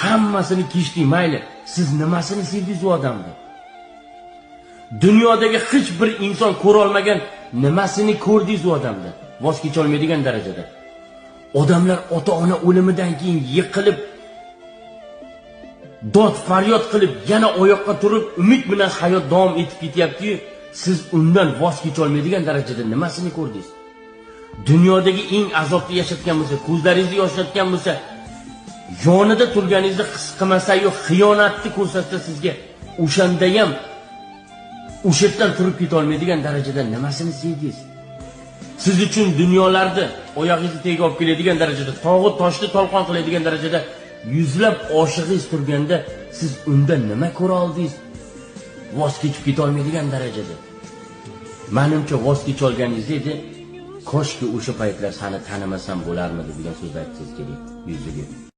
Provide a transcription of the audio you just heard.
Hammasini kechding, mayli. Siz nimasini sevdingiz u odamni? Dunyodagi hech bir inson ko'ra olmagan nimasini ko'rdingiz u odamda? Voz kecha olmaydigan darajada. Odamlar ota-ona o'limidan keyin yiqilib, dod faryod qilib, yana oyoqqa turib, umid bilan hayot davom etib ketyapti-yu, siz undan voz kecha olmaydigan darajada nimasini ko'rdingiz? Dunyodagi eng azobni yashatgan bo'lsa, ko'zlaringizni yoshlatgan bo'lsa, yonida turganingizni his qilmasa-yu, xiyonatni ko'rsatsa sizga, o'shanda ham o'sha yerdan turib keta olmaydigan darajada nimasini sevdingiz? Siz uchun dunyolarni oyog'ingizni tagiga olib keladigan darajada, tog'u toshni tolqon qiladigan darajada yuzlab oshig'ingiz turganda siz unda nima ko'ra oldingiz? Voz kechib keta olmaydigan darajada. Menimcha voz kecha olganingiz edi, koshki o'sha paytlar seni tanimasam bo'larmidi degan so'zni aytsangiz kerak yuziga.